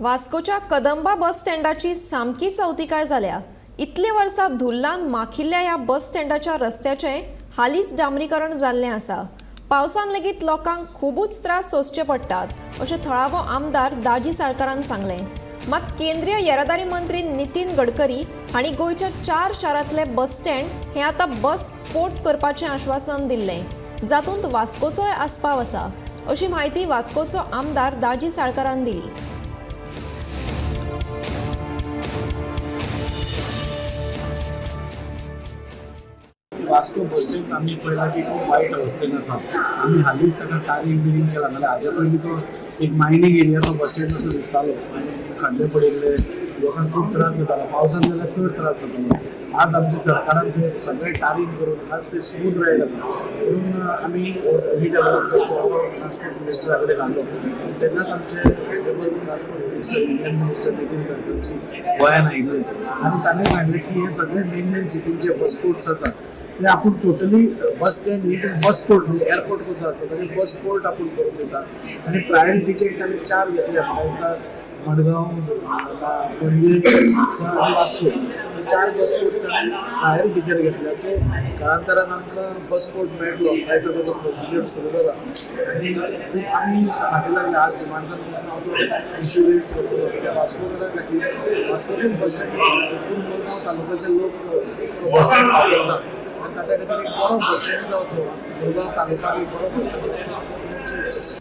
वास्कोच्या कदंबा बस स्टँडाची सामकी सवतिकाय जाल्या. इतले वर्सां धुल्लान माखिल्ल्या ह्या बस स्टँडाच्या रस्त्याचें हालींच डांबरीकरण जाल्लें आसा. पावसान लेगीत लोकांक खुबूच त्रास सोंसचे पडटात अशें थळावो आमदार दाजी साळकारान सांगलें. मात केंद्रीय येरादारी मंत्री नितीन गडकरी हांणी गोंयच्या 4 शारांतले बस स्टँड हे आतां बस पोर्ट करपाचें आश्वासन दिल्लें, जातूंत वास्कोचोय आस्पाव आसा अशी म्हायती वास्कोचो आमदार दाजी साळकारान दिली. वास्को बस स्टँड आमी पळयला की खूब वायट अवस्थेन आसा. आमी हालींच ताका टारींग बिरींग केला, नाल्यार हाजे पयलीं तो एक मायनींग एरियाचो बस स्टँड असो दिसतालो आनी खड्डे पडिल्ले, लोकांक खूब त्रास जातालो, पावसान जाल्यार चड त्रास जातालो. आज आमच्या सरकारान ते सगळें टारींग करून आज ते स्मूथ रायड आसा. म्हणून आमी रिडेवलप करचो ट्रान्सपोर्ट मिनिस्टरा कडेन घालो तेन्नाच आमचे honourable transport minister, union minister Nitin गडकरीची गोंयान आयिल्ले आनी ताणें सांगलें की हे सगळे मेन मेन सिटींचे बस पोर्ट्स आसात ते आपूण टोटली बस स्टँड ही बस पोर्ट म्हणजे एअरपोर्ट कसो आसता तशें बस पोर्ट आपूण करून दिता आनी प्रायोरिटीचेर ताणें 4 घेतले. म्हाका दिसता मडगांव, पणजे, म्हापसा आनी वास्को हे 4 बस पोर्ट ताणें प्रायोरिटीचेर घेतले. सो काळांतरान आमकां बस पोर्ट मेळटलो काय तो प्रोसिजर सुरू जाला आनी खूब आमी फाटीं लागले. आज डिमांड्सान पसून हांव तो इश्यू रेज करतलो कित्याक वास्कोकारां खातीर वास्कोसून बस स्टँड फूल मुरगांव तालुक्याचे लोक बस स्टँड वापरतात आनी ताच्या खातीर एक बरो बस स्टँड जावचो, मुरगांव तालुका एक बरो बस स्टँड.